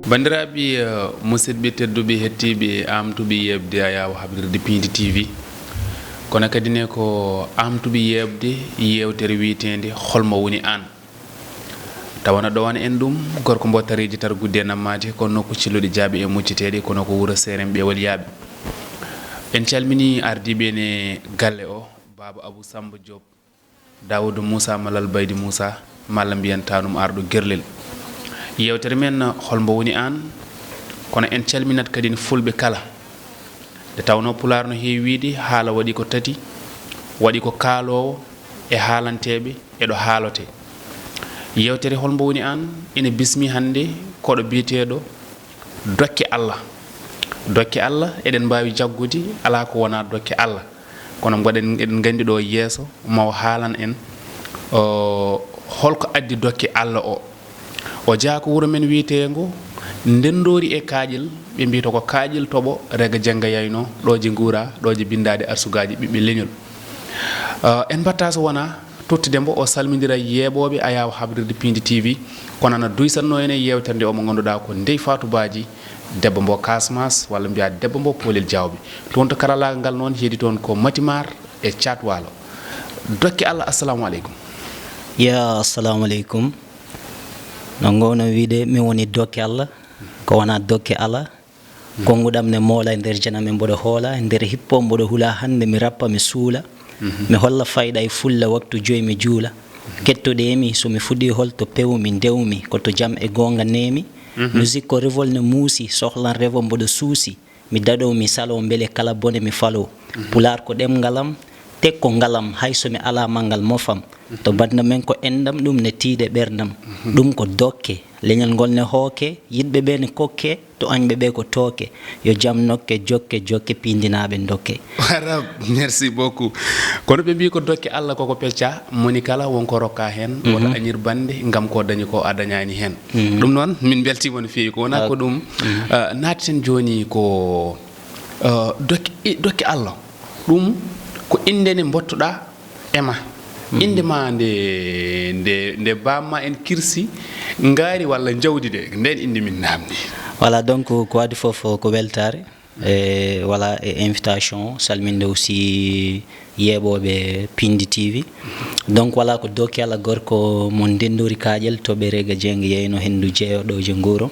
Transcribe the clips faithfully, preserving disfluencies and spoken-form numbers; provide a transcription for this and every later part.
Banndiraaɓe, eh, musidɓe tedduɓe, hettiiɓe, aamtuɓe yeeɓde Ayaawo Habrirde Piindi T V, kono kadi ne ko aamtuɓe yeeɓde yeewtere wiyeteende Hol mo woni aan? Tawana ɗowana en ɗum, gorko mbo tareeji tar gudde e nammaade, ko nokku cilluɗi jaaɓi e mucceteeɗi, kono ko wuro seeren ɓeewal yaaɓi. En calminii ardiiɓe ne galle o, Baaba Abou Samba Diop, Daawuda Muusa Malal Baydi Muusa, malla mbiyen tanum arɗo Gerlel. Yeewtere men, Hol mbo woni aan? Kono en calminat kadi fulɓe kala. Nde tawnoo Pulaar no heewi wiyde, haala waɗi ko tati, waɗi ko kaaloowo e haalanteeɓe e ɗo haalotee. Yeewtere Hol mbo woni aan? Ina bismii hannde koɗo biyeteeɗo Dokke Allah. Dokke Allah, eɗen mbaawi jaggude, alaa ko wonaa dokke Allah. Kono mbaɗen, eɗen nganndi ɗo yeeso, ma o haalan en, o, holko addi dokke Allah o. O jeyaa ko wuro men wiyeteengo Ndenndoori e Kaaƴel, ɓe mbiyata ko Kaaƴel Toɓo, Rega Jennga Yayno, ɗo je nguura, ɗo je binndaade arsugaaji ɓiɓɓe leñol. Eh, en mbaɗta so wonaa tottude mbo, o salmindira yeeɓooɓe Ayaawo Habrirde Piindi T V, kono ana duysatnoo en e yeewtere nde o mo ngannduɗaa ko Ndey Faatu Baaji, debbo mbo Kasmaas, walla mbiyaa debbo mbo Poolel Jaawɓe. Toon to karallaagal ngal noon heedi toon ko Mati Maar e Caat Waalo. Dokke Allah, assalamu aleykum. Ya, assalamu aleykum. No ngoowno wiide, mi woni dokke Allah, ko wonaa dokke Allah. Konnguɗam ne moola e nder janam e mboɗo hoola, e nder hippo mboɗo hula, hannde mi rappa, mi suula. Mi holla fayda e fulla, waktu joy mi juula. Kettoɗee mi, so mi fuɗɗii hol to pewmi, ndewmi, ko to jam e goonga neemi. Musique ko revol ne muusi, sohlan revo mboɗo suusi. Mi daɗoo, mi saloo, mbele kala bone mi faloo. Pulaar ko ɗemngal am, tekko ngalam, hay so mi alaa manngal mofam. To bannda men ko enɗam, ɗum ne tiiɗe ɓerndam. Ɗum ko dokke, leñol ngol ne hooke, yiɗɓe ɓe ne kokke, to añɓe ɓe ko tooke. Yo jam nokke, jokke, jokke, piindinaaɓe dokke. Arab, merci beaucoup. Kono ɓe mbii ko dokke Allah koko pecca, moni kala won ko rokka heen, woto añir bannde, ngam ko dañi ko a dañaani heen. Ɗum noon, min mbeltiima no feewi. Ko wonaa ko ɗum, eh, naatiten jooni ko, eh, dokke, i-, dokke Allah. Ɗum ko innde nde mbottoɗaa e ma. Innde ma nde, nde, nde baamma en kirsi, ngaari walla jawdi de, nden innde min naamni. Voilà, donc, ko adii fof ko weltaare. E, voilà, e invitation, salminde aussi yeeɓooɓe Piindi T V. Donc, voilà, ko dokke Allah gorko mo Ndenndoori Kaaƴel, Toɓo Rega Jeng Yeyno Henndu Jeeyo ɗo je nguuro.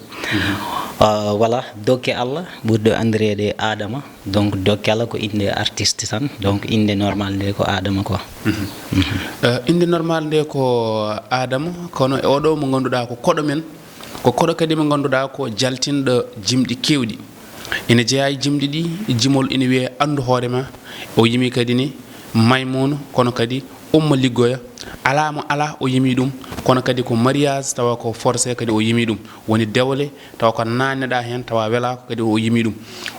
Ah, voilà, dokke Allah ɓurɗo anndireede Adama. Donc, dokke Allah ko innde artiste tan. Donc, innde normal nde ko Adama quoi. Eh, innde normal nde ko Adama, kono e oɗo mo ngannduɗaa ko koɗo men, ko koɗo kadi mo ngannduɗaa ko jaltinɗo jimɗi keewɗi. Ina jeyaa e jimɗi ɗi, jimol ina wiyee Anndu Hoore Ma. O yimi kadi ni Maymuuna, kono kadi Umma Liggoya. Alaa mo alaa o yimi ɗum, kono kadi ko mariage tawa ko forcé kadi o yimi ɗum. Woni dewle tawa ko naanneɗaa heen tawa welaaka kadi o yimi ɗum.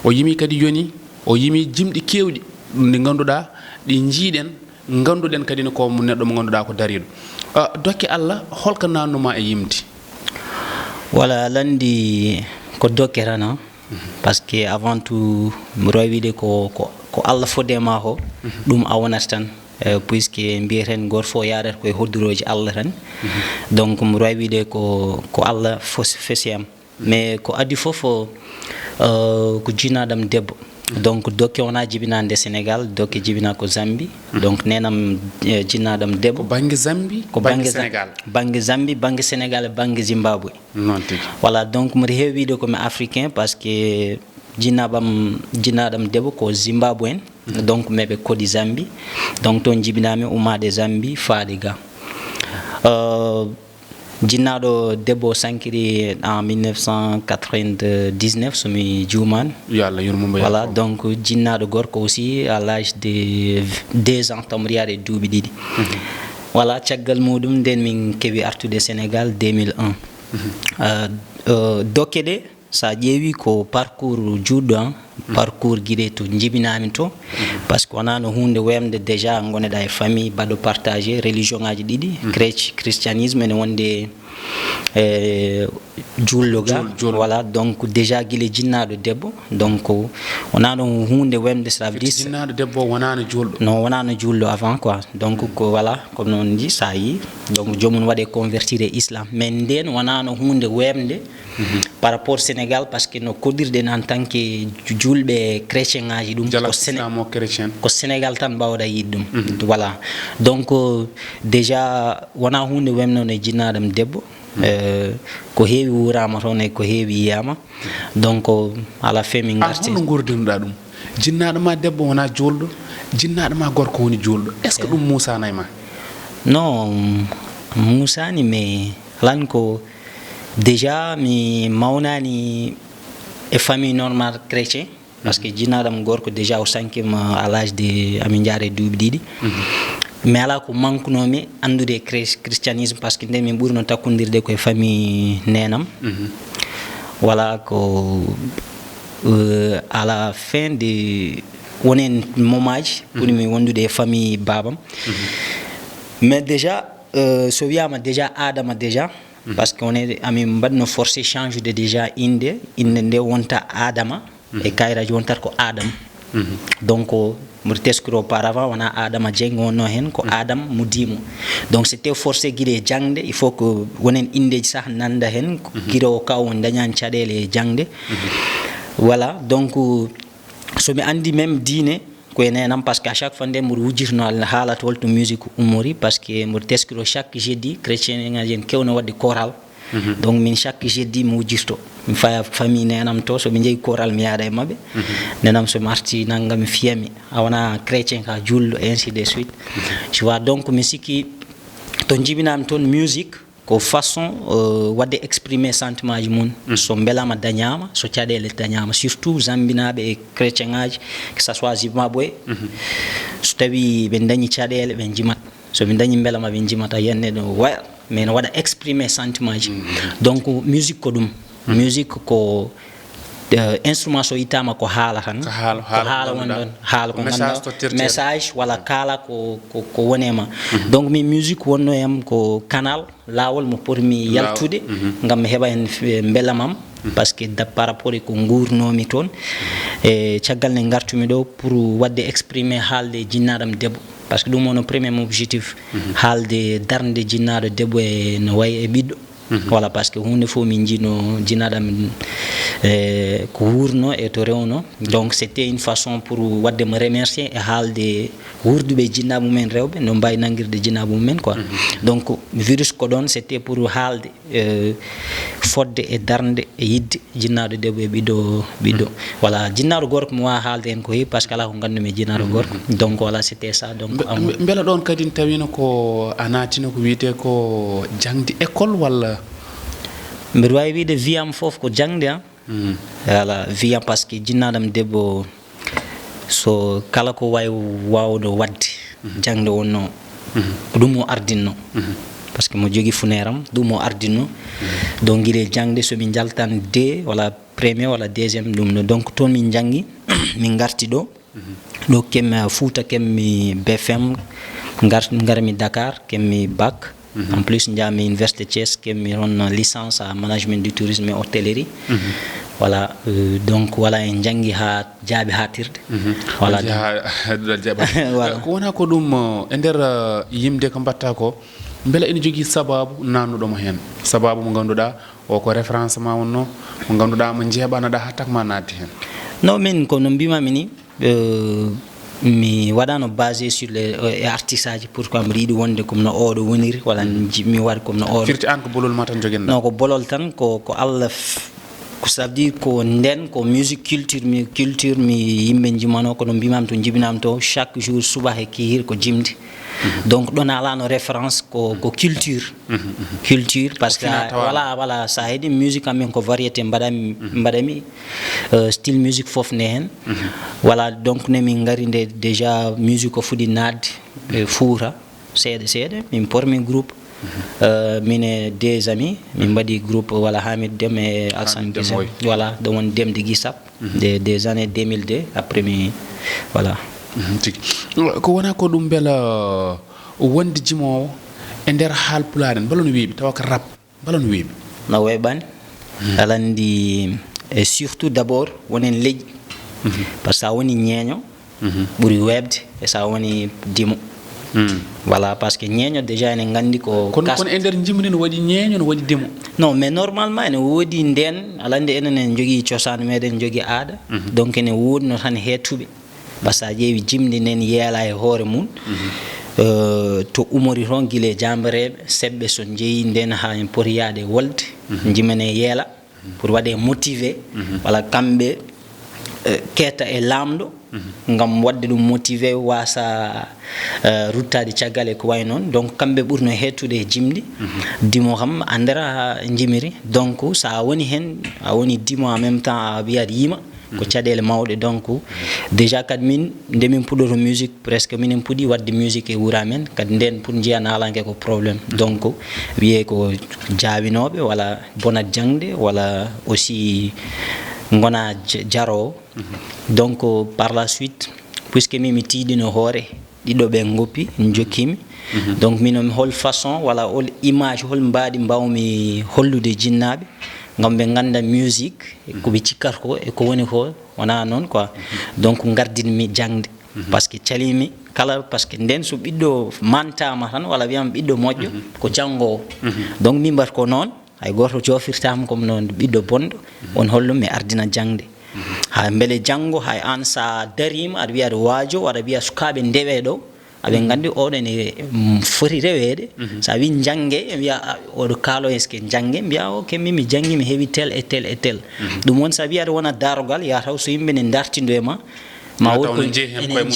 O yimi kadi yoni, o yimi jimɗi keewɗi ɗi ngannduɗaa ɗi njiiɗen, ngannduɗen kadi ne ko mo neɗɗo mo ngannduɗaa ko dariiɗo. Ah, dokke Allah, holko naatnuma e yimde? Voilà, lanndi ko dokke tan, ah. Parce que avant tout, mi roy wiide ko, ko, ko Allah fodde ma ko, ɗum a wonata tan. Eh, puisque mbiyeten gooto fof yaadata koye hoddorooji Allah tan. Donc, mi roy wiide ko, ko Allah fos-, fesi am. Mais ko adii fof, eh, ko jinnaaɗo am debbo. Donc, dokke wonaa jibinaande Sénégal, dokke jibinaa ko Zambie. Donc, neenam, eh, jinnaaɗo am debbo. Ko bannge Zambie, ko bannge Za-, Sénégal? Bannge Zambie, bannge Sénégal, bannge Zimbabwe. Noon tigi. Voilà, donc, mboɗo heewi wiide ko mi africain parce que jinnaaɓam, jinnaaɗam debbo ko Zimbabwean. Donc, meɓe koɗi Zambie. Donc, toon jibinaami ummaade Zambie faade ga. Euh, jinnaaɗo debbo sankiri en mille neuf cent quatre-vingt-dix-neuf, so mi juumaani. Yo Allah yurmo mo. Voilà, donc, jinnaaɗo gorko aussi, à l'âge de deux ans, taw mboɗo yaade duuɓi ɗiɗi. Voilà, caggal muɗum, nden min keɓi artude Sénégal deux mille un. Euh, euh, dokke ɗe, so a ƴeewi ko parcours juutɗo an, Parcours guide to jibinami to, parce que wonano hunde wemde, déjà goneɗa e famille baɗɗo partagé religion ngaji ɗiɗi, chréti- christianisme ene wonde e jullo ga. Jul- jullo. Voilà, donc déjà guila jinnaɗo debbo, donc wonano hunde wemde, cela veut dire jinnaɗo debbo wonano julɗo. Non, wonano julɗo avant quoi, donc ko voilà, comme non dit, ça y est, donc jomum waɗe convertir e islam, mais nden wonano hunde wemde par rapport Sénégal, parce que no koɗirɗen en tant que ju- julɓe chrétien ngaji ɗum, jala ko Séné- islam o chrétien. Ko Sénégal tan mbawɗa yiide ɗum. Voilà, donc euh, déjà wona hunde wemnone jinnaɗam debbo. Euh, ko heewi wurama toon e ko heewi yiyama, donc à la fin min garti. Holno gurdinoɗa ɗum? Jinnaɗo ma debbo wona julɗo, jinnaɗo ma gorko woni julɗo, est ce que ɗum musanay ma? Non, musani, mais lan ko déjà mi mawnani e famille normal chrétien, parce que jinnaɗam gorko déjà o sankima à l'âge de amin jaare duuɓi ɗiɗi. Mais ala ko mankunomi andude chris- christianisme, parce que nde min ɓurno takkodirde koye famille nenam. Voilà, ko euh, à la fin de wonen momaji ɓuri mi wondude e famille babam. Mais déjà euh, so wiyama déjà adama déjà, parce que on est amin mbaɗno forcé change de déjà inde, inde nde wonta adama. E kayraji wontat ko adam. Donc mboɗo teskiro auparavant wona adama jeng wonno hen, ko adam mo dimo. Donc c'était forcé guiɗe e jangde, il faut que wonen indeji sah nanda hen, guiɗe o kaw dañani caɗele e jangde. Voilà, donc somi andi même diine ko e nenam, parce que à chaque fois nde mboɗo wujjitno haalata holto musique ummori, parce que mboɗo teskiro chaque jeudi chrétien ngaji en kewno wadde choral. Donc min chaque jeudi mi wujjirto, mi faya famille nenam to, soɓe jeeyi choral mi yaada e maɓɓe. Nenam somi arti nanga mi fiyami, a wona chrétien ka julɗo, ainsi de suite. Tu vois, donc mi sikki to jibinami toon musique ko façon euh, wadde exprimer sentiment ji mum. So mbelama dañama, so caɗele dañama, surtout zambinaɓe e chrétien ngaji, que ça soit Zimbabwe, so tawi ɓe dañi caɗele ɓe jimat, so ɓe dañi mbelama ɓe jimata, yenne ɗo waya mais no waɗa exprimer sentiment ji. Donc musique ko ɗum. Musique ko euh, instrument so ittama ko haala tan. Ko haala, ko haala haala woni ɗon, haala ko message ganduɗa, message walla kala ko ko, ko woni e ma. Donc min musique wonno yam ko canal, lawol mo potmi yaltude ngam mi heɓa hen f- belamam, parce que da- par rapport e ko gurnomi toon, e caggal nde gartumi ɗo pour wadde exprimer haalde e jinnaɗam debbo, parce que ɗum woni premier objectif, haalde darde jinnaɗo debbo e no wayi e ɓiɗɗo. Voilà, parce que hunde fof min jino jinaɗam e ko wurno e to rewno, donc c'était une façon pour wadde mo remercier e haalde wurduɓe jinnaɓe mumen rewɓe no mbawi nangirde jinnaɓe mumen quoi. Donc virus ko ɗon c'était pour haalde euh, fodde e darde e yidde jinnaɗo debbo e ɓiɗɗo ɓiɗɗo. Voilà, jinnaɗo gorko mi wawa haalde hen ko heewi parce que ala ko gandumi e jinnaɗo gorko. Donc voilà, c'était ça. Donc mbela ɗon kadi tawino ko a natino ko wiyete ko jangde école walla? Mbeɗa wawi wiide viyam foof ko jangde a. Voilà, viyam parce que jinnaɗam debbo so kala ko wawi wawɗo wadde jangde wonno ko ɗum o ardinno. Parce que mo jogui funeram ɗum o ardinno. Donc guila jangde somin jaltan de wala premier wala deuxième ɗum ɗo, donc toon min janggi. Min garti ɗo ɗo kemmi fouta kemmi bfm, garmi dakar kemmi bac. En plus jami université thies kemmi toon licence à management du tourisme et hôtellerie. Voilà, euh, donc voilà en janggi ha jaabi hatirde. Voilà. Ko wona ko ɗum e nder yimde ko mbatta ko, beela ina jogui sababu nannuɗomo hen, sababu mo ganduɗa o ko référence ma wonno, mo ganduɗa mo jeeɓanoɗa hatta ko ma nadde hen? Non, min ko no mbimami ni, euh, mi waɗano basé sur les euh, e artiste aji, pourquoi mbiɗa yiɗi wonde comme no oɗo woniri walla mi waɗi comme no oɗo. Firti an ko bolol ma tan joguinɗa? Non, ko bolol tan, ko ko allah ko ça veut dire ko nden ko musique culture mi culture mi yimɓe jimano, kono mbimami to jibinami to chaque jour suba e kihir ko jimde. Donc ɗon alano référence ko ko culture. Culture parce que voilà, voilà, sa heeɗi musique amen ko variété mbaɗami mbaɗami euh, style musique foof ne hen. Voilà, donc ne min gari nde déjà musique o fuɗi nadde e fuuta. seeɗa seeɗa, min pormi groupe. Euh, min e des amis, min mbaɗi groupe, voilà, Hamid Dem e Alsan Dem, Gise. Oui. Voilà, ɗum woni Dem de Gisap, des, des années deux mille deux, après mi, voilà. Mhm, tigi. Ko wona ko ɗum mbela, euh, wonde jimoowo e nder Haalpulaar en, mbela no weeɓi, tawa ko rap, mbela no weeɓi? No weeɓani. Aɗa anndi, e surtout d'abord, wonen leƴƴi. Par ce que sa woni ñeeño, ɓuri weeɓde e sa woni dimo. Voilà, par ce que ñeeño déjà enen nganndi ko kono, kas- kono e nder jimri no waɗi ñeeño, no waɗi dimo. Non, mais normalement ene woodi ndeen, aɗa anndi enen en njogii cosaan meɗen, en njogii aada. Donc ene woodno tan heettuɓe. Par ce que sa ƴeewi jimdi nden yeela e hoore mum, euh, to umori toon gila e jaambareeɓe, seɓɓe so njeyi nden haa en poti yaade e wolde, jimene yeela, pour waɗe motivé, walla kamɓe, euh, keeta e laamɗo, ngam waɗde ɗum motivé, waasa, euh, ruttaade caggal e ko wayi noon. Donc kamɓe ɓurno heettude e jimdi. Dimo kam a ndera jimiri. Donc so a woni heen, a woni dimo en même temps a wiyat yima. Ko caɗeele mawɗe. Donc déjà kadi min nde min puɗɗoto musique, presque minen puɗɗi waɗde musique e wuro amen. Kadi nden pour njiya naalanke ko problème. Donc wiyee ko jaawinooɓe walla bonat jaŋde walla aussi ngona j-, jaroowo. Donc par la suite, puisque min mi tiiɗino hoore, ɗiɗo ɓe ngoppi, njokkiimi. Donc mino mi hol façon walla hol image, hol mbaadi mbawmi hollude jinnaaɓe ngam ɓe ngannda musique, e ko ɓe cikkata ko e ko woni ko, wona noon quoi. Donc ngardinmi jaŋde. Par ce que caliimi kala, par ce que nden so ɓiɗɗo mantaama tan walla wiyama ɓiɗɗo moƴƴo, ko janngoowo. Donc min mbat ko noon. Hay gooto joofirtaama comme noon ɓiɗɗo bonɗo, on hollo mi ardina jaŋde. Haa mbele janngo, hay aan so a dariima, aɗa wiya aɗa waajo, aɗa wiya sukaaɓe ndewee ɗo, aɓe nganndi oɗo ene, mm, foti reweede. So a wii njannge, ɓe mbiya, "Ah, oɗo kaalo est-ce que njannge?" Mbiya, "Ok, min mi janngi, mi heɓi tel e tel e tel." Ɗum woni so a wii aɗa wona daarogal, yaa taw so yimɓe ne ndartindo e ma, ma won ko enen jeyi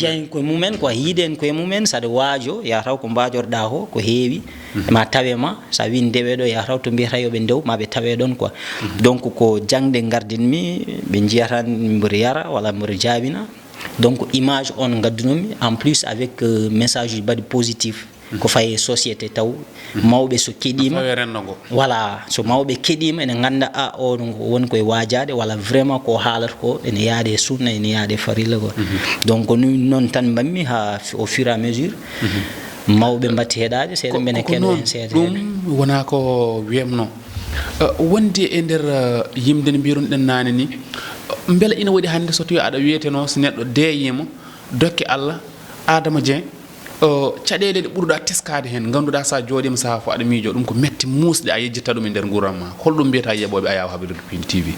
heen koye mumen quoi, yiide en koye mumen, saɗa waajo, yaa taw ko mbaajorɗaa ko, ko heewi, ma tawe ma, so a wii ndewee ɗo, yaa taw to mbiyata yo ɓe ndew, ma ɓe tawe ɗon quoi. Donc ko jaŋde ngardinmi, ɓe njiya tan mboɗo yara walla mboɗo jaabina. Donc image on ngaddunumi, en plus avec, euh, message uji mbaɗi positif. Ko fayi e société taw, mawɓe so keɗiima, fawi e renndo ngo. Voilà, so mawɓe keɗiima, ene ngannda, a, o ɗum ko woni koye waajaade, walla vraiment ko haalata ko ene yaade e sunna, ene yaade e farilla quoi. Donc ko ɗum noon tan mbaɗmi haa f-, au fur et à mesure, mawɓe mbatti heɗaade seeɗa, ko, mbene ko keɗo noon, heen seeɗa ɗum seeɗa. Wona ko wiyamno. Eh, wondi e nder, eh, yimde no mbirunoɗen naane ni, eh, mbela ina waɗi hannde so tawi aɗa wiyeteno so neɗɗo deeyiima, dokke Allah, Adama Dieng, o, caɗeele ɗe ɓurɗa teskaade heen, ngannduɗaa so a jooɗiima sahaa fof aɗa miijo, ɗum ko mette muusɗe a yejjitta ɗum e nder nguurndam ma. Holɗum mbiyata yeɓooɓe Ayaawo Habiibul Pindi T V?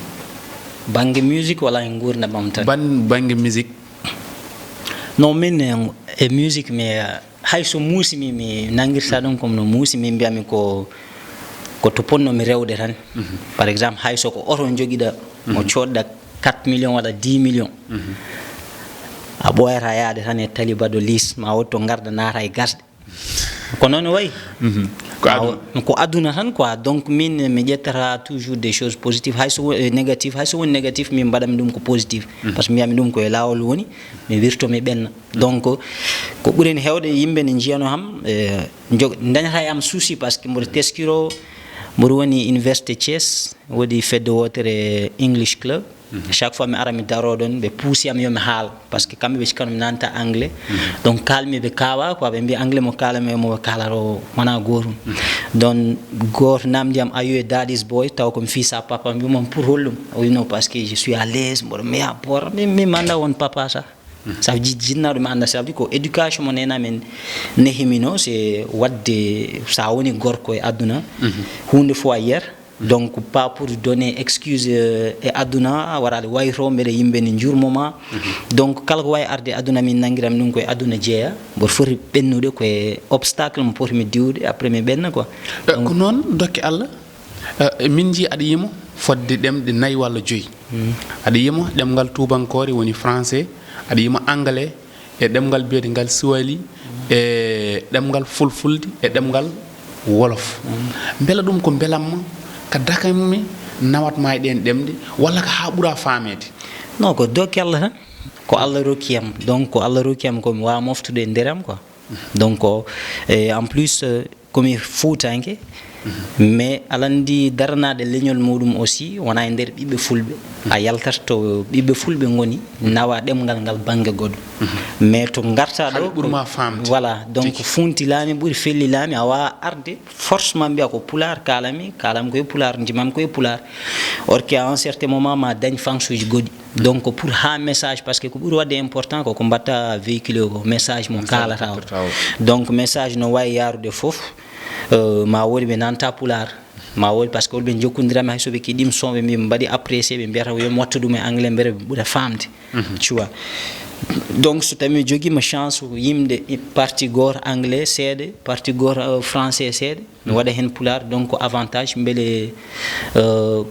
Bannge musique walla e nguurndam am tan? Ban-, bannge musique. Non, min, eh, e musique, mi, eh, hay so muusi mi, mi nanngirta ɗum comme no muusi, min mbiyami ko, ko to ponnomi rewde tan. Par exemple, hay so ko oto njogiɗa, mo coodɗa quatre millions walla dix millions. A ɓooyata yaade tan e tali baɗo liis, ma wotto ngarda naata e gasɗe. Ko noon wayi. Ko aduna. Ko aduna tan quoi. Donc min mi ƴettata toujours des choses positives. Hay so wo-, eh, négatif, hay so woni négatif, min mbaɗami ɗum ko positif. Par ce que mbiyami ɗum ko e laawol woni, mi wirto mi ɓenna. Donc ko ɓuri heen heewde yimɓe ne njiyano ham, eh, njo-, dañata e am souci par ce que mboɗo teskiro, mboɗo woni Université Thiès, woodi fedde wootere English Club. Chaque fois mi ara mi daro ɗon, ɓe puusi am yo mi haal, par ce que kamɓe ɓe cikkano mi nanta anglais. Donc kaalmi ɓe kaawa quoi, ɓe mbi anglais mo kaalami e mo ɓe kaalata o wona gootum. Donc gooto namdi am, "Are you a daddy's boy?" Taw ko mi fii sa papa, mi mbimo pour hollum? O wi, "Non, parce que je suis à l'aise, mboɗo mi yaha boora." Mi, mi manda won papa sa. Ça veut dire, jinnaɗo mi anda, ça veut dire ko éducation mo nena men nehimino, c'est wadde sa woni gorko e aduna, huunde fof a yiyat. Donc pas pour donner excuse, euh, e aduna, wara aɗa wayto mbeɗa yimɓe ne njurmo ma. Donc kala ko wawi arde aduna min nangiram ɗum koye aduna jeeya, mboɗo foti ɓennude koye obstacle mo poti mi diwde, après mi ɓenna quoi. Eh, donc ko noon dokke Allah. Eh, min njii aɗa yimo fodde ɗemɗe nayi walla joyi. Aɗa yimo ɗemngal tuubankoore woni français, aɗa yimo anglais, e ɗemngal biyetengal Swahili, e ɗemngal fulfulde, e ɗemngal wolof. Mbela ɗum ko mbelamma ka dakammi nawatma e ɗeen ɗemɗe, walla ko haa ɓura faameede? Non, ko dokke Allah tan. Ko Allah rokki yam. Donc ko Allah rokki yam ko mi waawa moftude e nder am quoi. Donc, euh, en plus, euh, komi fuutanke, mais aɗa anndi daranaade leñol muɗum aussi wona e nder ɓiɓɓe fulɓe. A yaltat to ɓiɓɓe fulɓe ngoni, nawa ɗemngal ngal bannge goɗɗo. Mais to ngarta ɗo, ɓurma faamde. Voilà, donc funti laami ɓuri felli laami, a waawa arde forcément mbiya ko pulaar kaalami, kaalam koye pulaar, ndimam koye pulaar. Or que à un certain moment ma dañ fansuuji goɗɗi. Donc pour ha message, parce que ko ɓuri waɗde important ko ko mbatta véhiculé ko message mo kaalata o. Donc message no wawi yarude fof, euh, ma woni ɓe nanta pulaar, ma woni parce que holɓe jokkodirami hay soɓe keɗim son ɓe mbi ɓe mbaɗi apprécié, ɓe mbiyata ko yomi wattu ɗum e anglais mbere ɓe ɓuura famde. Tu vois. Donc so tawi mi joguima chance yimde partie goto anglais seeɗa, partie goto, euh, français seeɗa, mi waɗa hen pulaar, donc ko avantage beele, euh,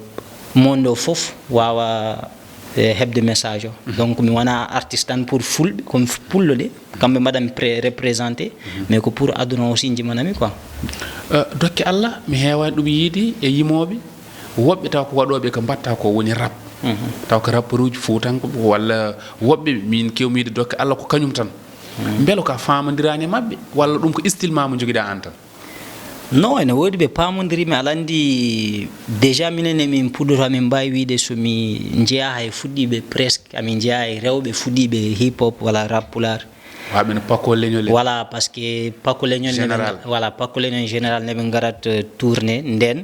monde o fof wawa, eh, heɓde message o. Donc mi wona artiste tan pour fulɓe, komi pullo de, kamɓe mbaɗami pré- représenté, mais ko pour aduna aussi jimanami quoi. Euh, dokke Allah mi heewani ɗum yiide e yimooɓe woɓɓe taw ko waɗooɓe ko mbatta ko woni rap. Taw ko rapperuuji fuutanko walla woɓɓe min kewmiide dokke Allah ko kañum tan. Mbelo ka faamondiraani e maɓɓe walla ɗum ko style ma mo jogiɗa an tan? Non, ene woodi ɓe paamondirimi, aɗa anndi déjà minen e min puɗɗoto amin mbaawi wiide so mi jeyaa hay fuɗɗiiɓe presque amin jeyaa e rewɓe fuɗɗiiɓe hip hop walla rap pulaar. Wa ɓen pako leñol e Voilà, parce que pako leñol ne ɓe- Général. Voilà, pako leñol général ne ɓe ngarat, euh, tourné nden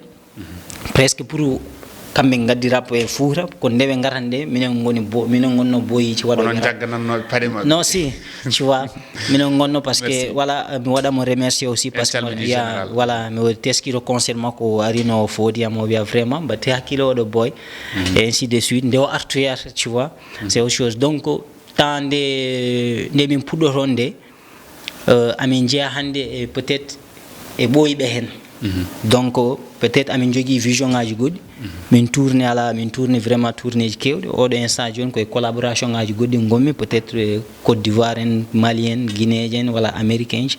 presque pour kamɓe ngaddi rap e fuuta ko nde ɓe ngarata nde minen ngoni bo minen ngonno boyici waɗo onon jagganannooɓe paɗe maɓɓe. Non, si, tu vois, minen ngonno parce que Merci. Voilà, euh, mi waɗa mo remercier aussi parce que Calmini ya général. Voilà, mi waɗi teskiro concert makko o arino o foodi am o wiya vraiment mbatte hakkille oɗo boy et ainsi de suite nde o artoyata, tu vois, c'est autre chose. Donc temps nde nde min puɗɗoton nde, euh, amin jeeya hannde e peut-être e ɓooyɓe heen. Donc peut-être amin njogii vision ngaji goɗɗi, min tourné ala min tourné vraiment tournéji kewɗi. Oɗo instant jooni koye collaboration ngaji goɗɗi ngonmi, peut-être, euh, Côte d'Ivoire en, Mali en, Guinéeji en walla Américain ji.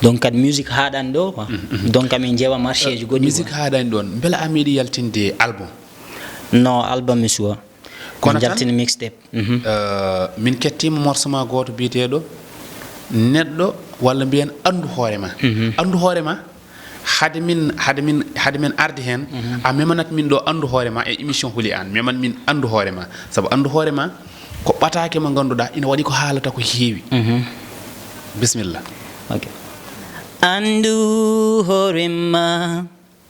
Donc kadi musique haaɗani ɗo quoi. Donc amin njeewa marché ji goɗɗi Musique quoi. Haaɗani ɗon mbela a meeɗi yaltinde album? Non, album mi suwa. Kono Mi tan- jaltini mixtape. Mhm. Euh, min kettima morceau ma gooto biyeteeɗo neɗɗo walla mbiyen anndu hoore ma. Anndu hoore ma hade min hade min hade min arde heen a memanat min ɗo anndu hoore ma e émission huli an meman min anndu hoore ma sabu anndu hoore ma ko ɓataake mo ngannduɗaa ina waɗi ko haalata ko heewi. Bisimilla. Ok. Anndu hoore ma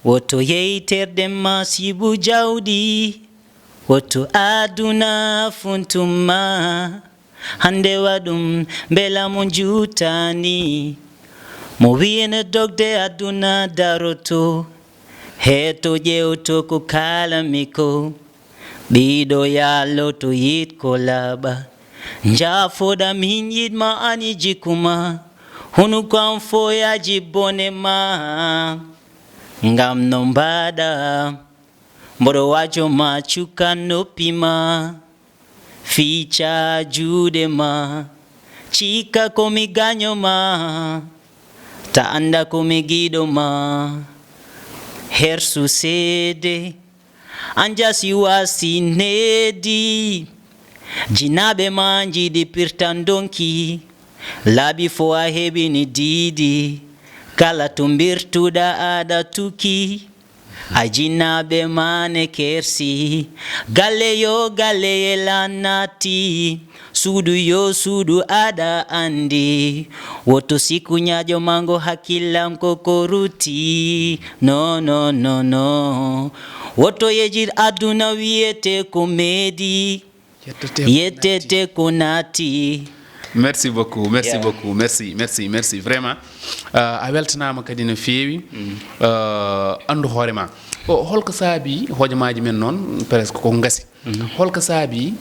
woto yeyterde ma sibu jawdi woto aduna funtum ma. Hannde waɗum mbela mo njuutani mo wiyene dogde aduna daroto heeto ƴeewto ko kaalami ko. Ɓiɗo yalloto yiɗ ko laaɓa njaafoɗa min yiɗma ani jikuma. Hunu ko am foyaji bone ma ngam no mbaɗa mboɗo wajo ma cukka noppi ma. Fiica juuɗe ma cikka ko mi gaño ma. Ta annda ko mi giɗo ma. Hersu seede an jasi wasi needi. Jinaaɓe ma njiɗi pirtan donki. Laabi fo a heɓini diidi kala to mbirtuɗa aɗa tuki. A jinaaɓe ma ne kersi. Galle yo galle ye lannati. Suudu yo suudu aɗa anndi. Woto sikku ñaaƴo mango hakkillan ko ko rutti. No no no no. Woto yejir aduna wiyete ko meedi. Yettete ko naati. Merci beaucoup, merci Yeah. Beaucoup, merci, merci, merci vraiment. Euh, a weltanaama kadi no feewi. Euh, anndu hoore ma. O, holko saabi hojomaaji men noon presque ko ngasi. Holko saabi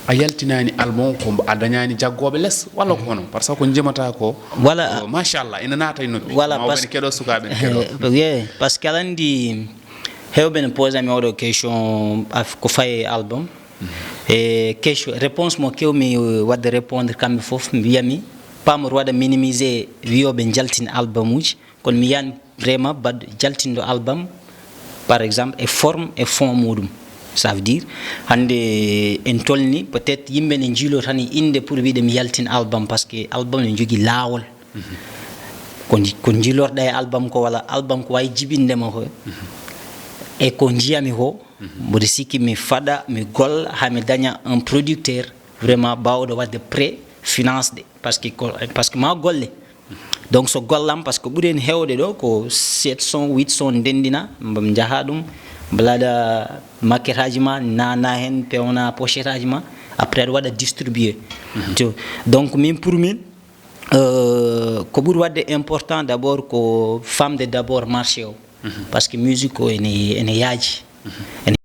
a yaltinaani album ko a dañaani jaggooɓe les walla ko hono par ce que ko njimata ko Voilà. Euh, machallah ina naata e noppi Voilà, mawɓe parce- ne keɗo sukaaɓe ne keɗo. Oui, parce que aɗa anndi heewɓe ne posa mi oɗo question af- ko fayi e album. E question réponse mo kewmi waɗde répondre kamɓe fof mbiyami pamor waɗa minimisé wiyooɓe njaltin album uji kono mi yiyan vraiment baɗ jaltinɗo album par exemple e forme e fond muɗum. Ça veut dire hannde en tolni peut-être yimɓe ne njiilo tan e innde pour wiide mi yaltin album parce que album ne jogii laawol. Ko nji- ko njilorɗa e album ko, walla album ko wawi jibinde ma ko, e ko njiyami ko, mboɗo sikki mi faɗa mi golla ha mi daña un producteur vraiment bawɗo wadde pré finance ɗe, parce que ko, parce que ma golle. Donc so gollam, parce que ɓuri en hewde ɗo ko sept cent, huit cent ndendina, mbam njaha ɗum, mbaɗa maquette aji ma, nana hen, pewna pochette aji ma, après aɗa waɗa distribuer. To, donc min pour min, euh, ko ɓuri wadde important d'abord ko famde d'abord marché o, parce que musique o ene, ene yaaji. Ene